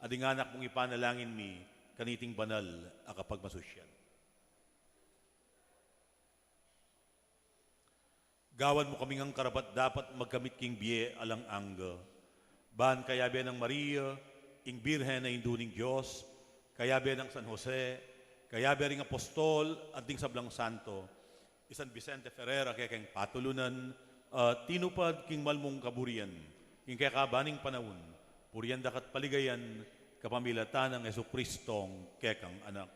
at ding anak mung ipanalangin mi kaniting banal a kapagmasusian. Gawan mu kami ngang karapat-dapat magkamit king bie alang angga. Ban kayabe nang Maria, ing Birhen a Indu ning Dios, kayabe nang San Jose, kayabe ring apostol at ding sablang santo, i San Vicente Ferrer a kekeng patulunan, a tinupad king malmung kaburian king kekaban ning panaun, purian daka't paligayan kapamilatan nang Jesucristong kekang Anak.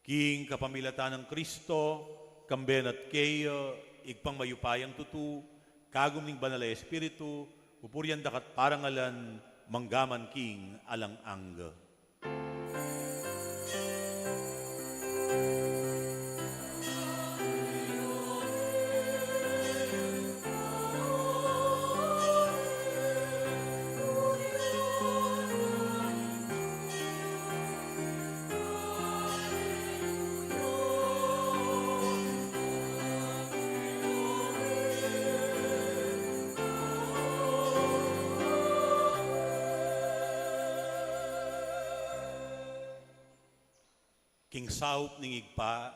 King kapamilatan nang Kristo, kambe na't keya, Ibpang mayupayang tutu, kagum ning Banal a Espiritu, pupurian daka't parangalan, mangga man king alang angga. King saup ning Ibpa,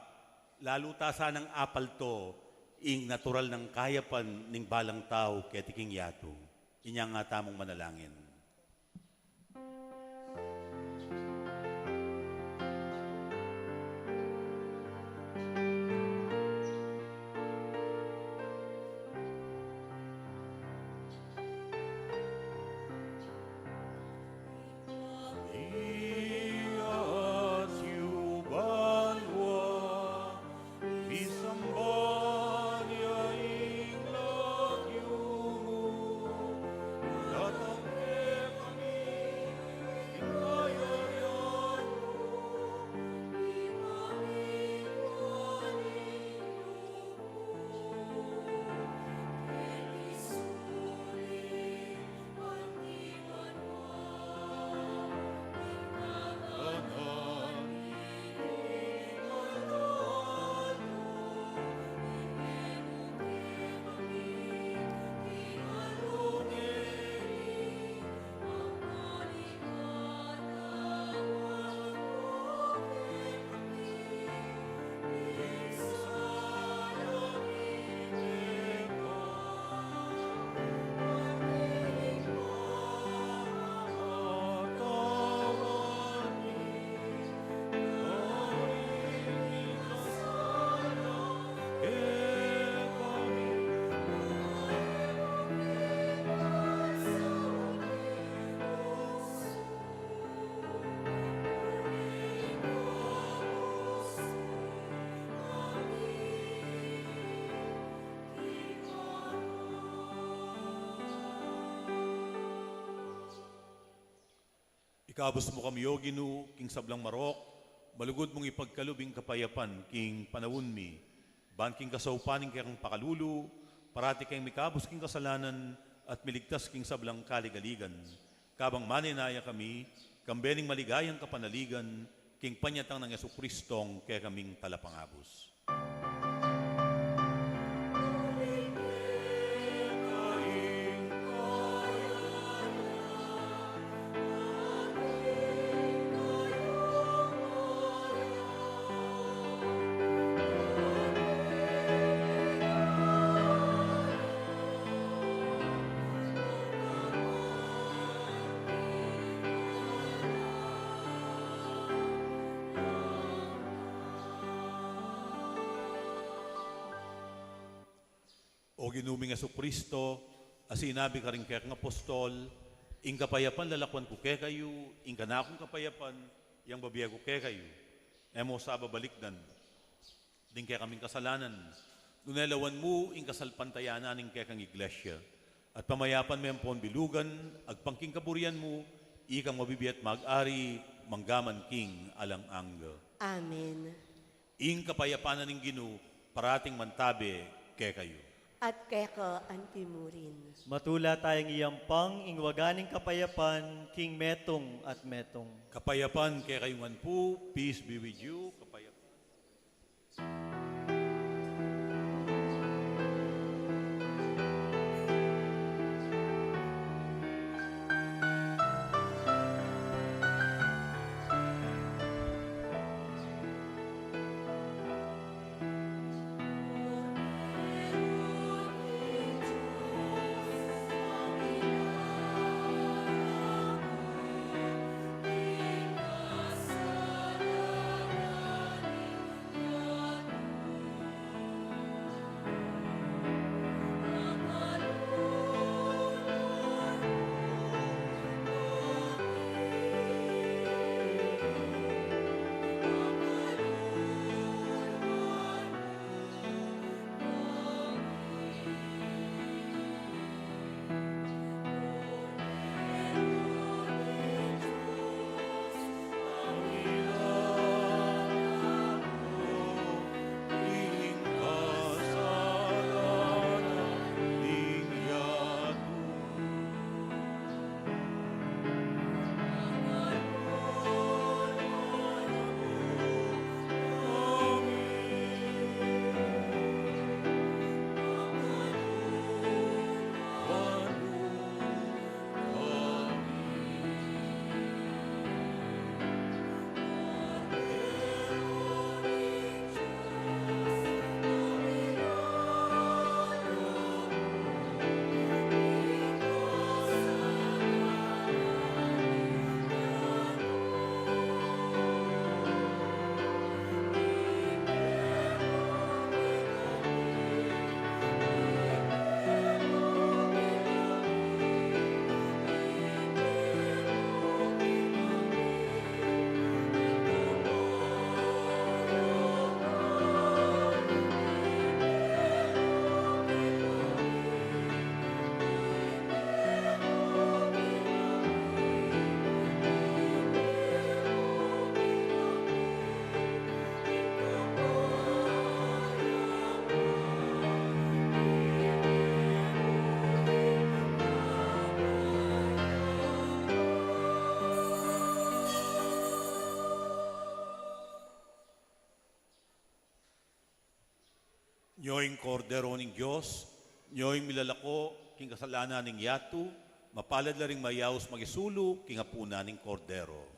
lalu ta sanang apalto ing natural nang kayapan ning balang tau keti king yatu. Inya nga tamung manalangin. Ikabus mu kami, O Ginu, king sablang marok, malugud mung ipagkalub ing kapayapan king panaun mi, ban king kasaupan ning kekang pakalulu, parati keng mikabus king kasalanan at miligtas king sablang kaligaligan. Kabang manenaya kami, kambe ning maligayang kapanaligan, king panyatang nang Jesucristong kekaming Talapangabus. O Ginu ming Jesucristo, a sinabi karing kekang apostol, ing kapayapan lalakuan ku kekayu, ing kanakung kapayapan yang bibie ku kekayu. E mu sa babalikdan ding kekaming kasalanan, nune lawan mu ing kasalpantayanan ning kekang iglesia. At pamayapan me ampon bilugan, agpang king kaburian mu, ikang mabibie at mag-ari, mangga man king alang angga. Amen. Ing kapayapan na ning Ginu, parating mantabe kekayu. At keka antimurin. Matula tayang iyampang ing waga ning kapayapan, king metung at metung. Kapayapan kekayu ngan pu, peace be with you, kapayapan. Nyo ing Kordero ning Dios, nyo ing milalako king kasalanan ning yatu, mapalad la ring mayaus makisulu king apunan ning Kordero.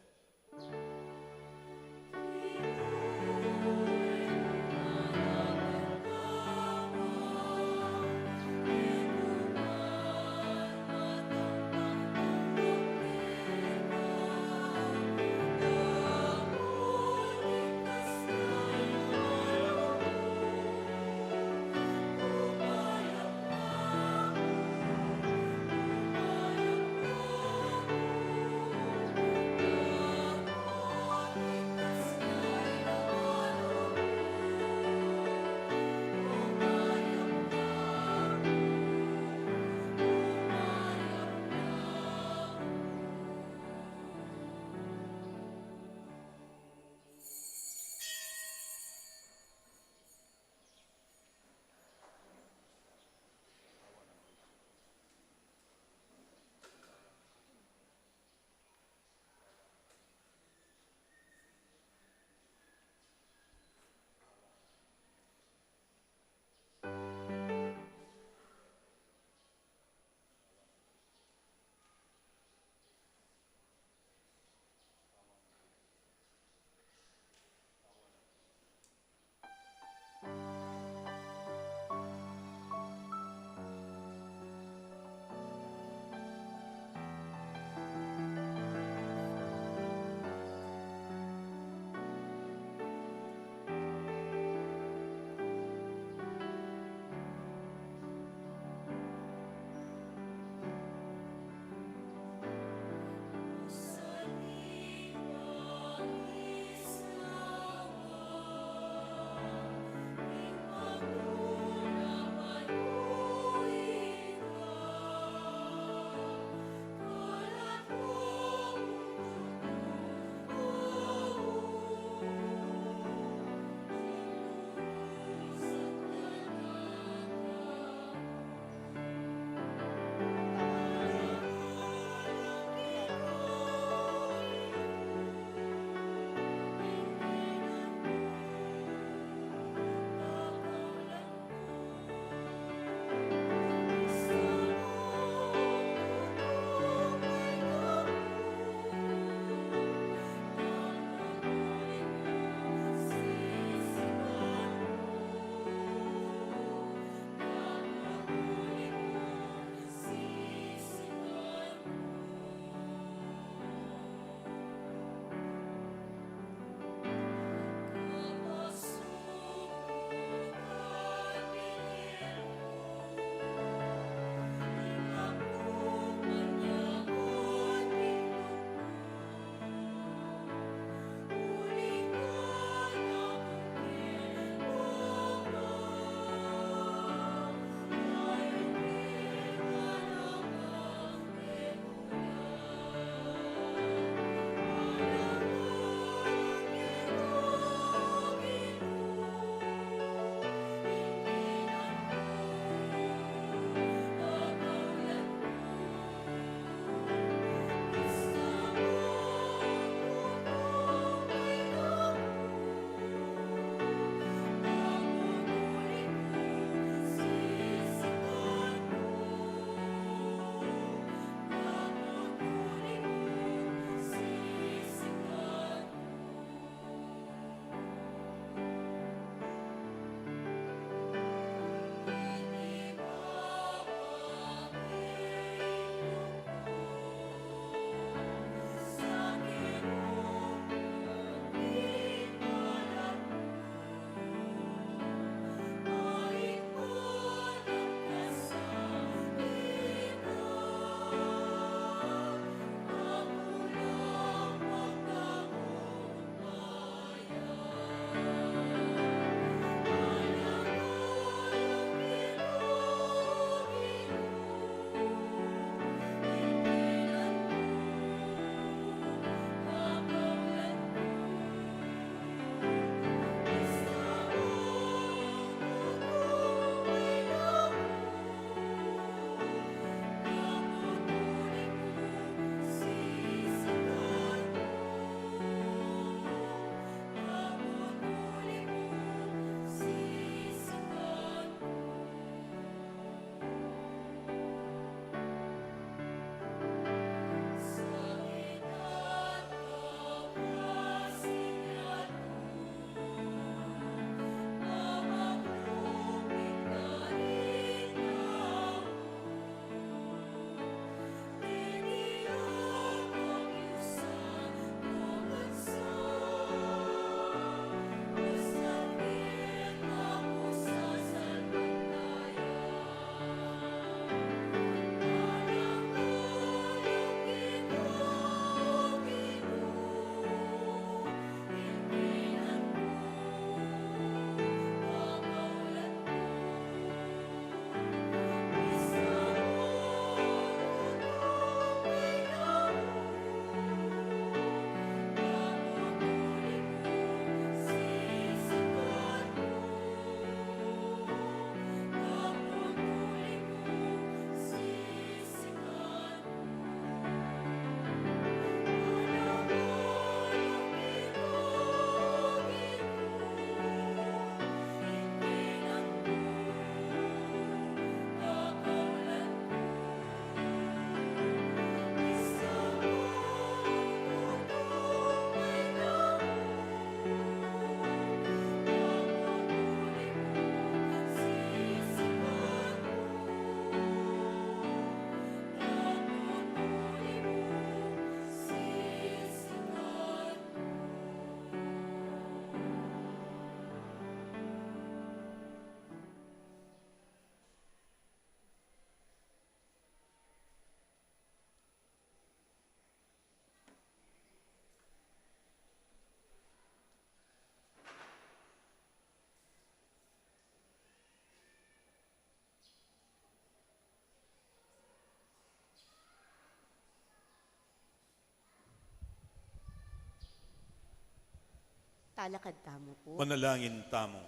Alakad tamu pu. Manalangin tamu.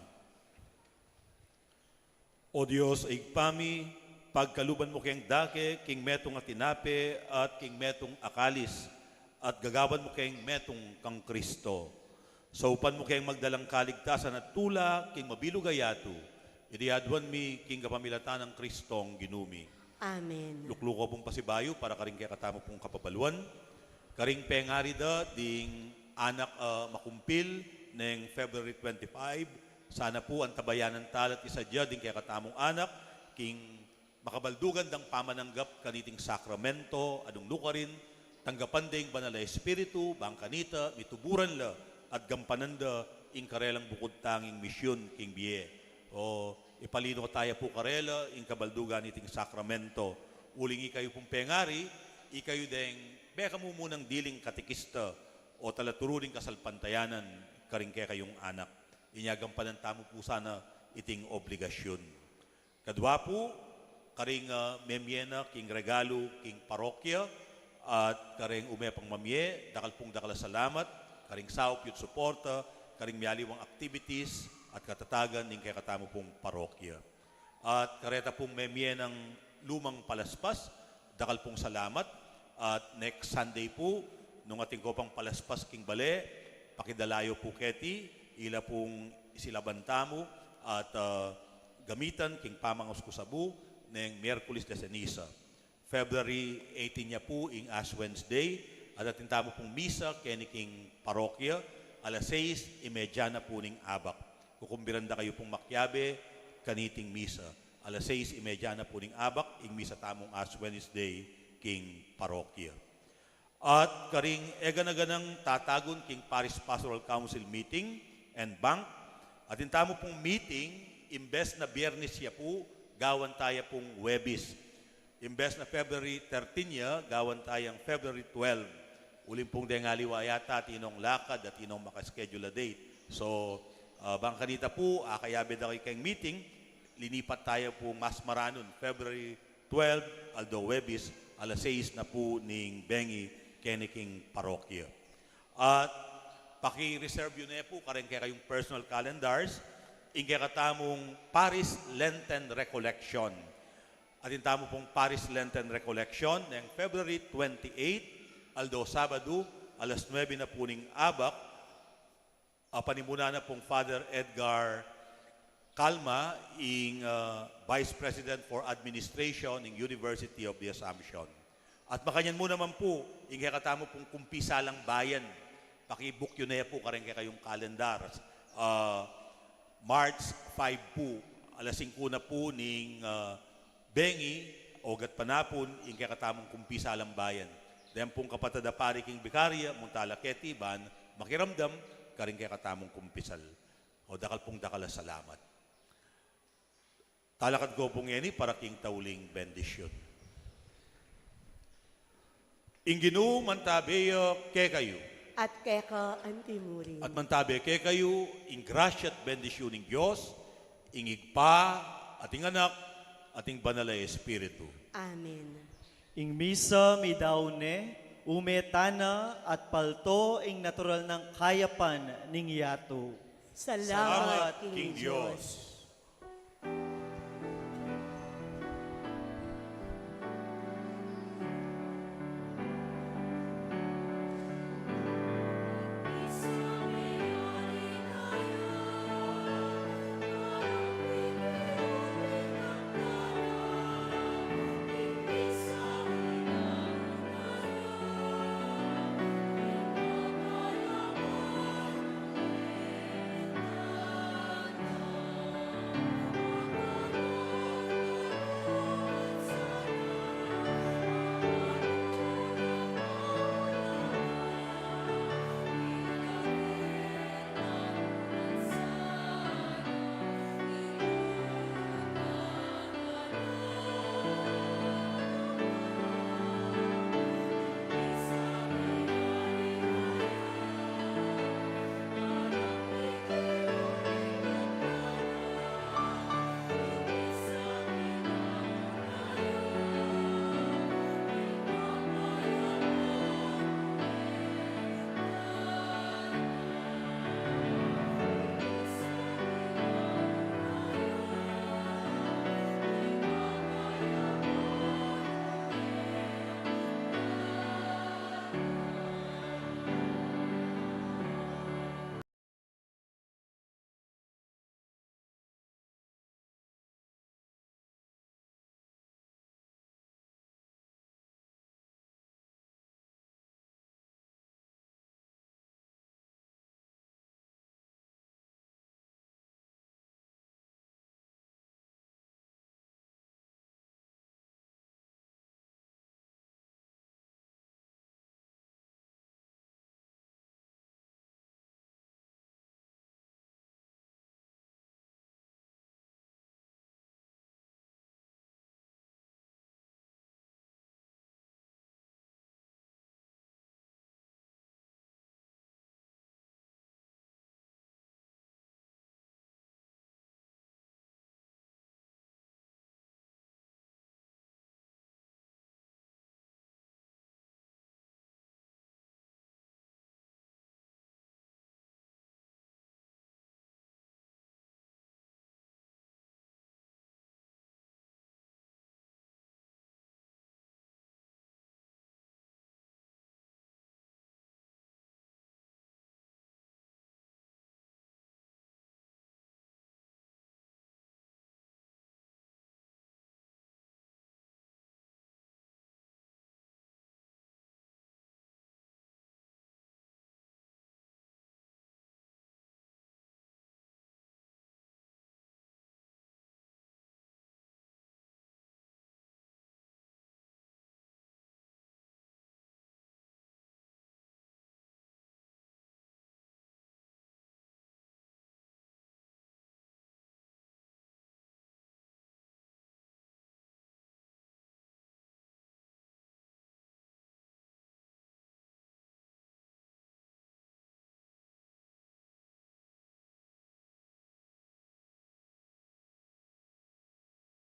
O Dios, Ibpa mi, pagkaluban mu keng dake king metung a tinape at king metung a kalis, at gagawan mu keng metung kang Kristo. Saupan mu keng magdalang kaligtasan at tula king mabilug a yatu. Iti aduan mi king kapamilatan nang Kristong Ginu mi. Amen. Lukluku pung pasibayu para karing kekatamu pung kapabaluan. Karing pengari da ding anak a makumpil neng February twenty-five, sana pu antabayanan tala at isadia ding kekatamung anak king makabaldugan dang pamananggap kaniting sakramento, a nung nukarin tanggapan da ing Banal a Espiritu, bang kanita mituburan la at gampanan da ing karelang bukud tanging misyun king bie. O, ipalino taya pu karela ing kabaldugan niting sakramento. Uling ikayu pung pengari, ikayu deng mekamumunang diling katekista o talaturu ning kasalpantayanan karing kekayung anak. Inya gampanan tamu pu sana iting obligasyun. Kadwa pu, karing, ah, memie na king regalu king parokya, at karing ume pang mamie, dakal pung dakal a salamat karing saup yu't suporta karing mialiwang activities at katatagan ning kekatamu pung parokya. At kareta pung memie nang lumang palaspas, dakal pung salamat. At next Sunday pu, nung atin ko pang palaspas king bale, pakidala yu pu keti, ila pung isilaban tamu at, ah, gamitan king pamangauskus abu neng Miyerkules de Ceniza. February eighteen ya pu ing Ash Wednesday, at atin tamu pung misa keni king parokya, alas sais y media na pu ning abak. Kukumbiran da kayu pung makiabe kaniting misa. Alas sais y media na pu ning abak ing misa tamung Ash Wednesday king parokya. At karing e gana-ganang tatagun king Parish Pastoral Council meeting and bank, atin tamu pung meeting, imbes na Biyernes ya pu, gawan taya pung Huwebes. Imbes na February thirteen ya, gawan tayang February twelve. Uling pung deng aliwa yata atin nong lakad at atin nong maka-schedule a date. So, ah, bang kanita pu, akayabe da kayu keng meeting, linipat taya pung mas maranun, February twelve, aldo Huwebes, alas sais na pu ning bengi keni king parokya. At paki-reserve yu ne pu kareng kekayung personal calendars ing kekatamung Parish Lenten Recollection. Atin tamu pung Parish Lenten Recollection neng February twenty-eight, aldo Sabadu, alas nuebe na pu ning abak, a panimunan na pung Father Edgar Calma, ing, ah, Vice President for Administration ning University of the Assumption. At makanyan mu naman pu, ing kekatamu pung kumpisalang bayan, paki-book yu ne pu kareng kekayung calendar. Ah, March five pu, alas singku na pu ning, ah, bengi, ogat panapun, ing kekatamung kumpisalang bayan. Deng pung kapatad a pari king bikarya, munta la keti ban makiramdam karing kekatamung kumpisal. O, dakal pung dakal a salamat. Talakad ko pu ngeni para king tauling bendisyun. Ing Ginu mantabe ya kekayu. At keka antimurin. At mantabe kekayu ing grasya at bendisyun ning Dios, ing Ibpa, at ing Anak, at ing Banal a Espiritu. Amen. Ing misa midaun ne, ume tana at palto ing natural nang kayapan ning yatu. Salamat king Dios.